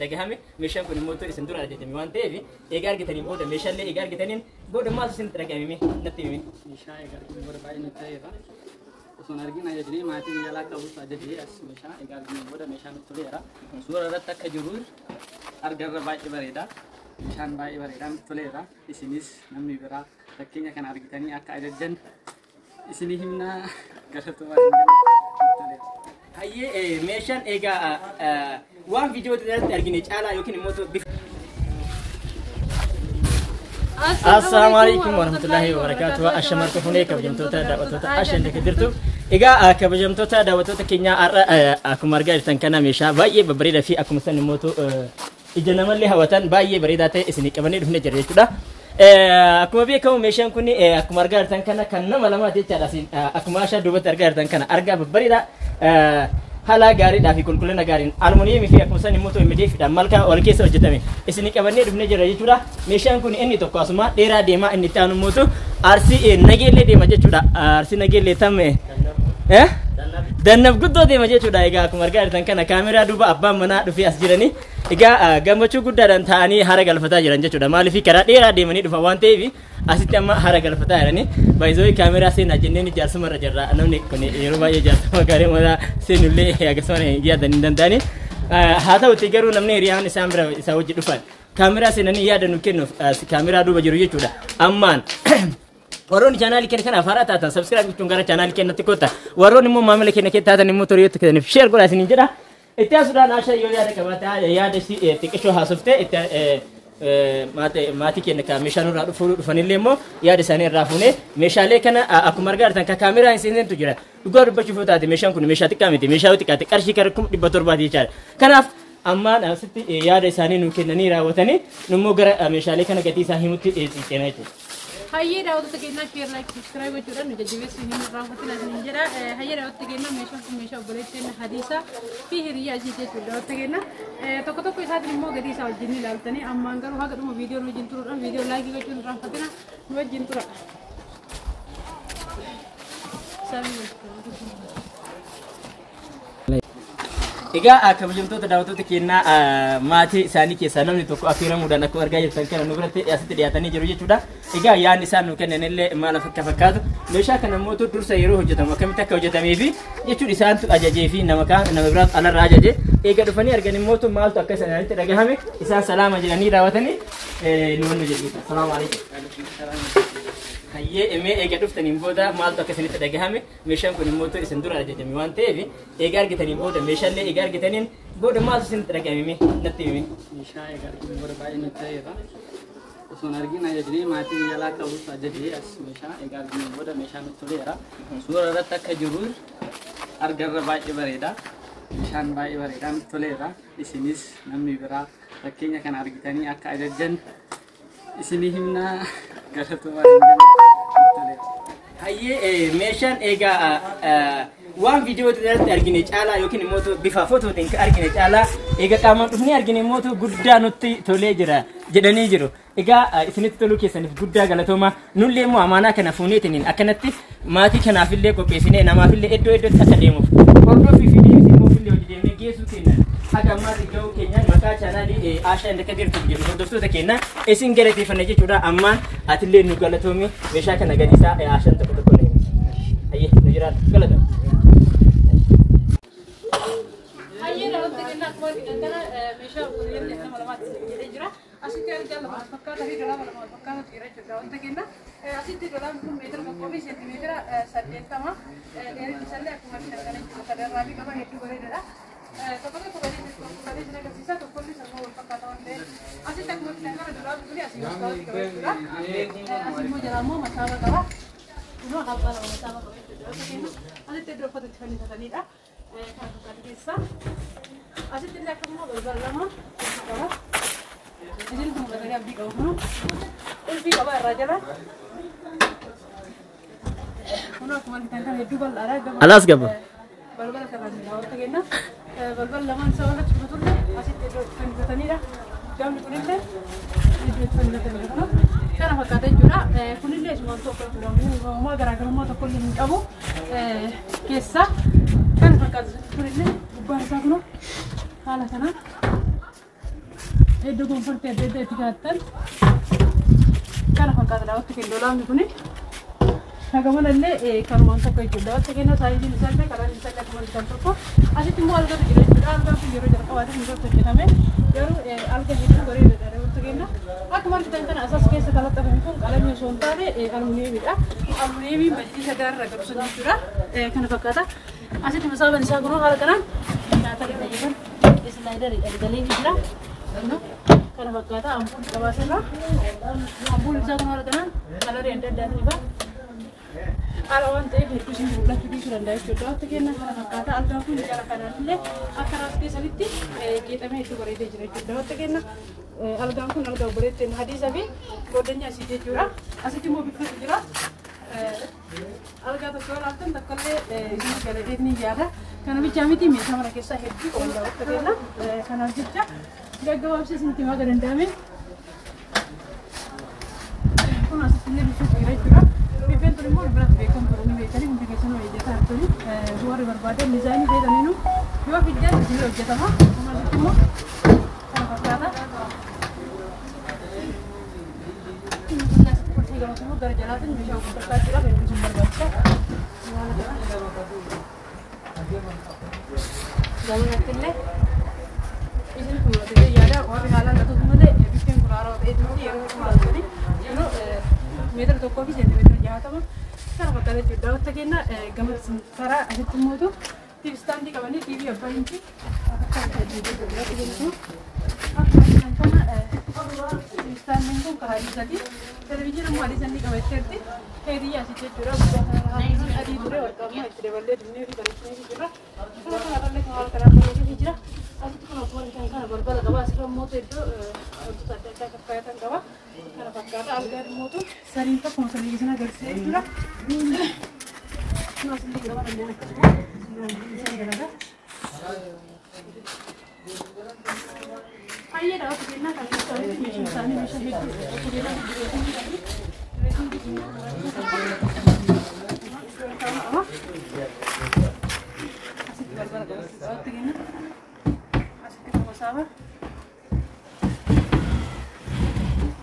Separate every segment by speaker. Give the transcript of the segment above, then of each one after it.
Speaker 1: dhagahame? Meeshaan kun immoo isin dura ajajame waan ta'eef, egaa argitaniin booda, meeshaalee egaa argitaniin booda maaltu isinitti dhagahame, natti himi.
Speaker 2: Meeshaa egaa arginu booda baay'ee nutti toleera. Osoo hin argin ajajnee, maatii biyya alaa qabus ajajee as meeshaa egaa arginu booda meeshaa nutti toleera. Suura irratti akka jiru argarra baay'ee bareeda. Meeshaan baay'ee bareedaa nutti toleera. Isinis namni biraa fakkeenya kana argitanii akka ajajjan isinii himnaa, galatoomaa isin jenna, nutti toleera.
Speaker 1: Hayyee, meeshaan egaa waan viidiyoo irratti argine caalaa yookiin immoo bifa. Assalaamu alaikum warahmatullahi wabarakatuh. Ashamartu funee kabajamtoota daawwattoota Ashan Daka jirtu. Egaa kabajamtoota daawwattoota keenyaa, har'a akkuma argaa jirtan kana meeshaa baay'ee babbareedaa fi akkuma san immoo ija namallee hawwatan baay'ee bareedaa ta'e isinii qabannee dhufnee jira jechuudha. Akkuma beekamu meeshaan kun akkuma argaa jirtan kana kan nama lamaati jechaadha. Akkuma ashaa duubatti argaa jirtan kana argaa babbareedaa haala gaariidhaa fi qulqullina gaariin almuuniyeemii fi akkuma san immoo MDF dhaan malkaa wal keessa hojjetame isinii qabannee dhufnee jira jechuudha. Meeshaan kun inni tokko asuma dheeraa deema, inni itti aanu immoo Arsii Nageellee deema jechuudha. Arsii Nageellee tamme Dannab guddoo deema jechuudha. Egaa akkuma argaa jirtan kana kaameraa duuba abbaan manaa dhufee as jiranii. Egaa gammachuu guddaadhaan taa'anii hara galfataa jiran jechuudha. Maaliif, karaa dheeraa deemanii dhufan waan ta'eef asitti amma hara galfataa jiranii. Baay'isoo kaameraa seenaa jenneen ijaarsuma irra jirra. Namni kun yeroo baay'ee ijaarsuma gaarii mana seenullee akkasuma yaadan hin danda'ani. Haa ta'uti garuu namni hiriyaan isaan bira isaa wajji dhufan kaameraa seenanii yaada nu kennuuf kaameraa duuba jiru jechuudha. Ammaan warroonni chaanaalii keenya kanaaf haaraa taatan subscribe gochuun gara chaanaalii keenyatti kottaa. Warroonni immoo maamila keenya keessa taatan immoo hiriyoota keessaniif share godhaa isiniin jedha. Itti aansuudhaan Ashaa yoo yaada qabaate yaada ishii xiqqishoo haasoftee itti maatii keenya kan meeshaa nurraa dhufuu dhufanillee immoo yaada isaanii irraa fuunee meeshaalee kana akkuma argaa jirtan kan kaameraa hin seentu jira. Dhugaa dubbachuuf yoo taate meeshaan kun meeshaa xiqqaa miti. Meeshaa yoo xiqqaate qarshii kara 700,000 jechaadha. Kanaaf ammaan asitti yaada isaanii nu kennanii raawwatanii nummoo gara meeshaalee kana gatii isaa himutti ceena jechuudha.
Speaker 3: Hayyee daawwattoota keenyaa, share, like, subscribe gochuudhaan nu jajjabeessuu hin irraanfatina isiniin jedha. Hayyee daawwattoota keenyaa, meeshaan kun meeshaa obboleettiin Hadiisaa fi hiriyaa ishee jechuudha daawwattoota keenyaa. Tokko tokko isaatiin immoo gatii isaa wajjin ni ilaaltanii, ammaan garuu haga dhuma viidiyoo nu wajjin turuudhaan viidiyoo like gochuun hin irraanfatina, nu wajjin tura. Samii.
Speaker 1: Egaa kabajamtoota daawwattoota keenyaa, maatii isaanii keessaa namni tokko affeeramuudhaan akkuma argaa jirtan kana nu biratti asitti dhiyaatanii jiru jechuudha. Egaa yaadni isaan nu kennan illee maal akka fakkaatu, meeshaa kana immoo dursa yeroo hojjetamu akkamitti akka hojjetamee fi jechuun isaantu ajajee fi nama kaan nama biraatu alarraa ajaje, eega dhufanii argan immoo maaltu akka isaanitti dhagahame isaan salaama jedhanii raawwatanii nu wannu jedhu. Salaamu alaikum. Hayyee, mee eega dhuftaniin booda maaltu akka isinitti dhagahame? Meeshaan kun immoo isin dura ajajame waan ta'eef, eega argitaniin booda, meeshaalee eega argitaniin booda maaltu isinitti dhagahame, natti himi.
Speaker 2: Meeshaa egaa arginu booda baay'ee nutti toleera. Osoo hin argin ajajnee, maatii biyya alaa qabus ajajee as meeshaa egaa arginu booda meeshaa nutti toleera. Suura irratti akka jiru argarra baay'ee bareeda. Meeshaan baay'ee bareedaa nutti toleera. Isinis namni biraa fakkeenya kana argitanii akka ajajjan isinii himnaa, galatoomaa isin jenna, nutti toleera.
Speaker 1: Hayyee, meeshaan egaa waan viidiyoo irratti argine caalaa yookiin immoo bifa footootiin kan argine caalaa egaa qaamaan dhufnee argine immoo guddaa nutti tolee jira jedhanii jiru. Egaa isinitti toluu keessaniif guddaa galatooma. Nullee immoo amaanaa kana fuuneetiniin akkanatti maatii kanaafillee qopheessinee namaafillee iddoo iddootti akka deemuuf hordoffii fi deemsi immoo fillee hojii deemnee geessuu keenya haga ammaatti gahuu keenyaan maqaa chaanaalii Ashaa Indaka jirtu jedhu hordoftoota keenya isin galateeffanna jechuudha. Ammaan atillee nu galatoomi, meeshaa kana gadi isaa Ashaan tokko tokko nu himi. Hayyee, nu jiraadhu, galatoomi.
Speaker 3: Hayyee daawwattoota keenyaa, akkuma argitan kana meeshaa obboleeyyan nama lamaatti jedhee jira. Asitti argaa lama wal fakkaataa fi dolaa lama wal fakkaataatu jira jechuudha daawwattoota keenya. Asitti dolaan kun meetira 1 fi seentimeetira 80, dheerinni isaallee akkuma argitan kana jechuudha. Sadarraa fi qaba hedduu bareedaadha. Tokko tokko gadi tokko gadi isin agarsiisa, tokkolli sammuu wal fakkaata waan ta'eef. Asitti akkuma argitan kana dolaan kun asii mastaawwatii qaba jechuudha. Asii immoo jalaa immoo masaaba qaba. Kunoo abbaa lama masaaba qaba jechuudha daawwattoota keenya. Asitti iddoo uffata itti fannifatanidha. Kana fakkaatu keessa. Asitti illee akkasuma balbala lama qaba. Isin kun mul'atanii abdii qabu kun qulfii qaba irraa jala. Kun akkuma argitan kana hedduu bal'aadha.
Speaker 1: Alaas gabba.
Speaker 3: Balbala kanaan daawwatta kenna. Balbala lamaan isaa walitti cufatullee asitti iddoo itti fannifatanidha. Gamni kunillee iddoo itti fannifatanidha. Kun kana fakkaata jechuudha. Kunillee isumaan tokko uumamaa garaagarummaa tokkollee hin qabu. Keessa kana fakkaata, kunillee gubbaan isaa kunoo haala kanaan. Iddoo komfortii adda addaa itti kaa'attan. Kana fakkaata daawwatti kenna dolaamni kuni. Hagamanallee kanumaan tokko jechuudha. Daawwatti kenna saayiziin isaallee karaan isaallee akkuma kan tokko. Asitti immoo algaatu jira jechuudha. Algaan kun yeroo jalqabaatiif nurratti hojjetame. Garuu alga hedduu bareedaadha daawwatti kenna. Akkuma argitan kana asas keessa kan laxxafame kun qalamii osoo hin taane almuuniyeemiidha. Almuuniyeemiin majlisa gaarra galu sun jechuudha. Kana fakkaata. Asitti masaaban isaa kunoo haala kanaan nyaata fayyadaman islaayidarii galee jira. Kana fakkaata ampuulli qabaasirra. Ampuulli isaa kun haala kanaan kalarii adda addaatiin ifa. Haala waan ta'eef hedduu isin mul'achuu dhiisuu danda'a jechuudha. Wanta kennan kana fakkaata. Algaan kun jara kanaan illee akka raas keessanitti geexamee hedduu bareedee jira jechuudha. Wanta kennan algaan kun algaa obboleettiin hadiisa fi goddanyaa asii jechuudha. Asitti immoo biffatu jira. Algaa tokko yoo laaftan tokkollee isin galatee ni yaada. Kana bichaa miti meeshaa mana keessaa hedduu qabu wanta kenna. Kanaaf jecha gaggabaabsee isinitti himaa danda'ame. Kun asitti illee biffatu jira jechuudha. Biffeen tun immoo biratti beekamtu ni beekanii hundi keessanuu hojjetaa jirtani. Warri barbaadan diizaayinii fayyadaminu yoo fiddan isinii hojjetama. Kun asitti immoo kana fakkaata. Qulfii gamas immoo gara jalaatiin meeshaa gurgurtaa jira. Hedduu isin barbaachisa. Gamanatti illee isin kun mul'atee yaada warri haalaan gatuuf malee biffeen kun haarawaa ta'ee miti yeroo mul'atanii yeroo meetira 1 fi seentimeetira 60 kana fakkaata jechuudha. Daawwatta kenna gama karaa asitti immoo TV istaandii qabanii TV abbaa inchi akka akkuma kana TV istaandiin kun karaa hadiisati. Televizyiin immoo hadiisa inni qabatteerti. Heeriyyaa asitti jechuudha. Guddaa kana adii ture warqaammaa itti daballee dinnee fi bareechinee jira. Kana kanarrallee kan haala kanaan bareedee jira. Asitti kun akkuma argitan kana balbala qaba. Asirra immoo iddoo wantoota adda addaa fakkaatan qaba. Kana fakkaata. Algaan immoo sariin tokkuma sadii isin agarsiisa jechuudha. Kun asillee qaba dhalli akkasuma isin dalaga. Baay'ee daawwatu kennaa kan isaaniitti meeshaan isaanii meeshaa hedduu kubeelaa direetingii qabdi. Direetingii qaba. Asitti balbala qaba. Daawwatu kenna. Asitti qofa saaba.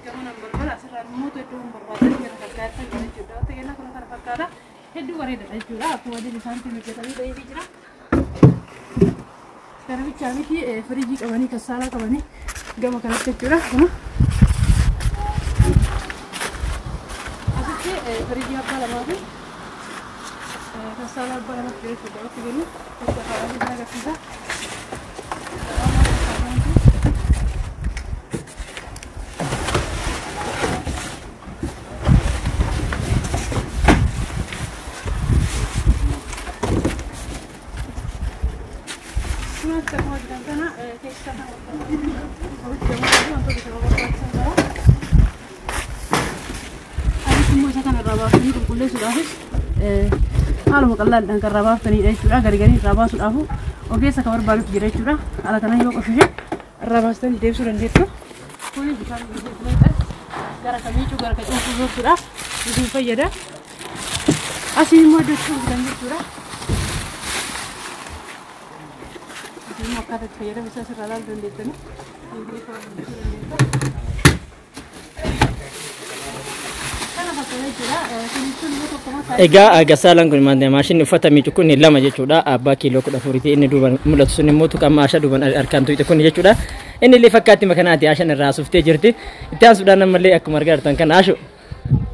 Speaker 3: Gamanaan balbala asirraan immoo iddoo hin barbaadan gara fakkaatan jira jechuudha. Daawwatu kennaa kun kana fakkaata. Hedduu bareedaadha jechuudha. Akkuma adiin isaaniitiin hojjetamee ta'ee jira. Kana bichaa miti firiijii qabanii kassaalaa qabanii gama kanatti jechuudha. Kun asitti firiijii abbaa lamaa fi kassaalaa abbaa lamatti jira jechuudha. Bakki jennu bakka haadha kan agarsiisa. Kun akkuma jiran kana keessa kan wantoota isa barbaachisan qaba. Asitti immoo isa kana irraa baaftanii qulqulleessuudhaafis haaluma qal'aadhaan kan irraa baaftanidha jechuudha. Gargarii irraa baasuudhaafu ogeessa kan barbaadutu jira jechuudha. Haala kanaan yoo qoshashe irraa baastanii deebisuu dandeettu. Kuni bishaan filadhan gara kamiicu gara kacuunfuu gochuudhaaf isin fayyada. Asiin immoo iddoo itti gurguran jechuudha. Asiin immoo akkaataa itti fayyadama isaa sirraa ilaaluu dandeettani. Ingiliffaa dubbisuu dandeetta. Kana fakkaata jechuudha. Kun immoo tokkuma
Speaker 1: Egaa gasaalaan kun maashinni uffata miicu kun lama jechuudha. Abbaa kiiloo 14ti inni duuban mul'atu sun immoo tuqamma asha duuban harkaan tuqxe kun jechuudha. Inni illee fakkaatti makanaati ashan irraa suftee jirti. Itti aansuudhaan ammallee akkuma argaa jirtan kana ashu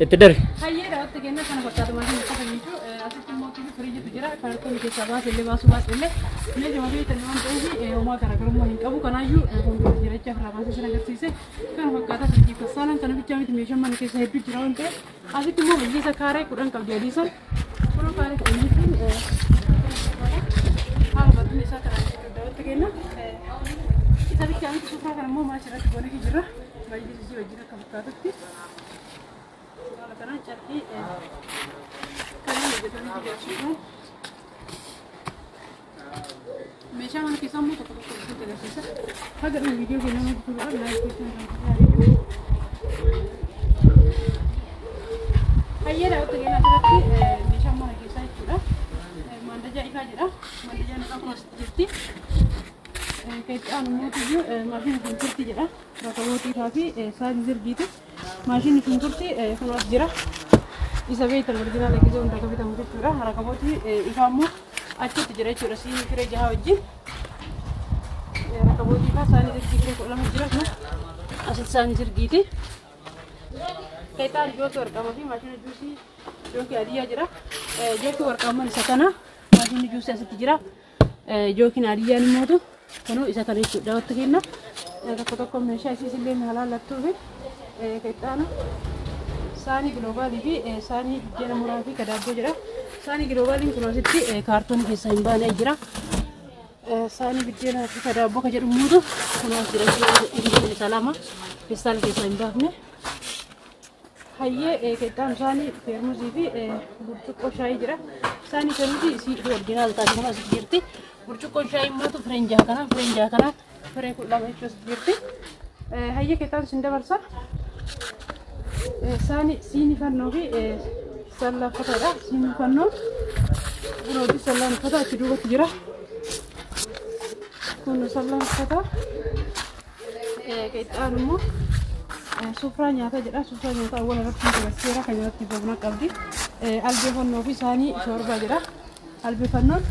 Speaker 1: itti darbi.
Speaker 3: Hayyee daawwatta kenna kana fakkaata maashinni uffata miicu. Asitti immoo firiijitu jira. Kan keessaa baase illee baasuu baase illee meeshaa beektan waan ta'eef homaa garaagarummaa hin qabu. Kanaayyuu fuuldura jira jecha irraa baasee sin agarsiise. Kana fakkaata firiijii kassaalaan kana bichaa miti meeshaan mana keessa hedduu jira waan ta'eef. Asitti immoo majlisa kaaree 10 qabdi hadiisan. Kunoo kaaree 10 jechuun haala bal'inni isaa kanaan jechuudha daawwatta kenna. Isa bichaa miti suuraa kana immoo maasii irratti goonee jira. Majlisi isii wajjin akka fakkaatutti. Haala kanaan carqii kan inni hojjetamee jira suuraan. Meeshaa mana keessaa immoo tokko tokko isinitti agarsiisa. Haga dhuma viidiyoo keenya namatti toluudhaaf laayikii gochuun kan Hayyee daawwatta keenya asirratti meeshaan mana keessaa jechuudha. Maandajaa ifaa jedha. Maandajaan ifaa kun asitti jirti. Kan itti aanu immoo maashinii shunkurtii jedha. Rakabootii fi saanii sirgiiti. Maashinii shunkurtii kun as jira. Isa beektan original gisee hunda kan bitamu jechuudha. Rakabootii ifaa immoo achitti jira jechuudha. Siinii firee jaha wajjin. Rakabootii ifaa saanii sirgii firee 12 jira. Asitti saanii sirgiiti. Kan itti aanu jookii warqaamaa fi maashina juusii jookii adiyyaa jira. Jookii warqaamaan isa kana. Maashinni juusii asitti jira. Jookiin adiyyaan immoo kunoo isa kana jechuudha. Daawwatta kenna. Tokko tokko meeshaa isiis illee halaallattuu fi kan itti aanu saanii giloobaalii fi saanii biddeena muraa fi kadaabboo jira. Saanii giloobaaliin kun asitti kaartoonii keessaa hin baane jira. Saanii biddeena fi kadaabboo kan jedhu immoo kun as jira. Inni isa lama feestaala keessaa hin baafne. Hayyee kan itti aanu saanii feermuzii fi burcuqqoo shaayii jira. Saanii feermuzii isii original taate kun asitti jirti. Burcuqqoon shaayii immoo fireen jaha kanaan fireen jaha kanaan firee 12 jechuun asitti jirti. Hayyee kan itti aanu sin dabarsa. Saanii siinii fannoo fi sallaa uffataadha. Siinii fannoo kunooti sallaan uffata achi duubatti jira. Kun sallaan uffataa. Kan itti aanu immoo sufraa nyaataa jedha. Sufraa nyaataa awwaala irratti dabarseera kan nyaatatti bobna qabdi. Albee fannoo fi saanii shoorbaa jedha. Albee fannoon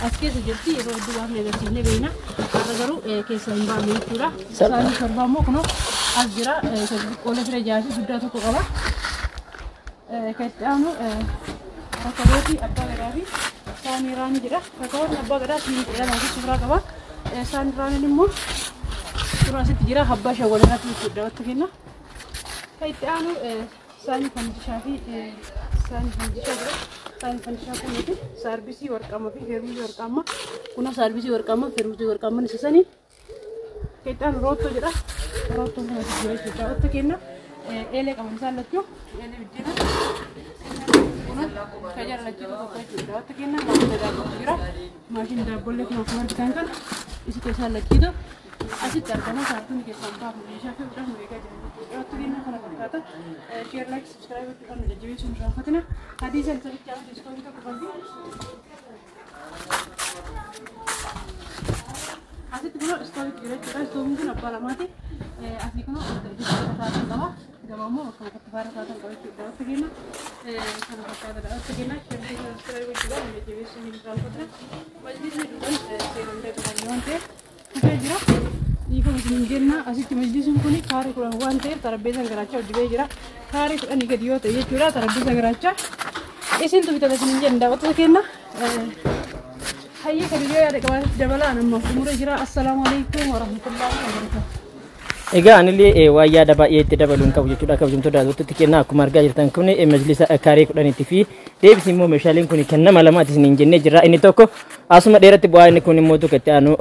Speaker 3: as keessa jirti yeroo hedduu baafnee agarsiifnee beekna. Har'a garuu keessa hin baafne jechuudha. Saanii shoorbaa immoo kunoo as jira. Qola firee jaha fi guddaa tokko qaba. Kan itti aanu rakabootii abbaa gadaa fi saanii raanii jedha. Rakabootni abbaa gadaa siinii 12 fi sufraa qaba. Saanii raaniin immoo suuraa asitti jira. Abbaa shawwal irratti jechuudha. Daawwatta kenna. Kan itti aanu saanii fandishaa fi saanii fandishaa jira. Saanii fandishaa kunuuti saarbisii warqaama fi feermuzii warqaama. Kunoo saarbisii warqaama feermuzii warqaama isa sanii. Kan itti aanu roottoo jedha. Roottoon kun asitti jira jechuudha. Daawwatta kenna. Eelee qaban isaan lachuu. Eelee biddeena. Kunoo kan jala lachuu tokko jechuudha. Daawwatta kenna. Maashina daabbootu jira. Maashinni daabboollee kun akkuma argitan kana isitu isaan lachiitu asitti argama. Kaartoonii keessaa hin baafne meeshaa fe'uudhaaf nu eegaa jiran jechuudha. Daawwatta kenna kana fakkaata. Share, like, subscribe gochuudhaan nu jajjabeessuun hin irraanfatina. Hadiisa sabicha diskoonii tokko qabdi. Asitti kunoo istooviitu jira jechuudha. Istooviin kun abbaa lamaati. Asii kunoo bakka taatan qaba. Gama immoo bakka bakka faara taatan qaba jechuudha. Daawwatta kenna. Kana fakkaata daawwatta kenna. Share, like, subscribe gochuudhaan nu jajjabeessuun hin irraanfatina. Majlisni duudhaan seeraan ta'e waan ta'eef kufee jira. Dhiifama isin hin jenna. Asitti majlisni kun kaarii 10 waan ta'eef tarabbeessaan garaachaa hojii jira. Kaarii 10 gadi yoo ta'e jechuudha tarabbeessa garaachaa. Isintu bitata isin hin jenna daawwattoota kenna. Hayyee kan yoo yaada qabaatatti dabalaan amma xumuree jira. Assalaamu alaikum warahmatullahi wabarakatuh.
Speaker 1: Egaa anillee waan yaada baay'ee itti dabaluun qabu jechuudha. Kabajamtoota daawwattoota kennaa akkuma argaa jirtan kun majlisa kaaree 10 fi deebisi immoo meeshaaleen kun kan nama lamaati isin hin jennee jirra. Inni tokko asuma dheeratti bu'aa inni kun immoo tokko itti aanu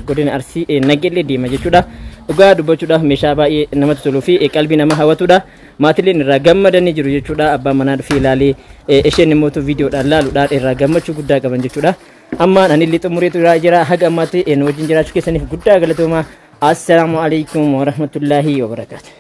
Speaker 1: godina Arsii Nagellee deema jechuudha. Dhugaa dubbachuudhaaf meeshaa baay'ee namatti toluu fi qalbii nama hawwatudha. Maatileen irraa gammadanii jiru jechuudha. Abbaan manaa dhufee ilaalee isheen immoo viidiyoodhaan laaluudhaan irraa gammachuu guddaa qaban jechuudha. Amma anillee xumureetu jira. Haga ammaatti nu wajjin jiraachuu keessaniif guddaa galatooma. Assalaamu alaikum warahmatullaahi wabarakaatu.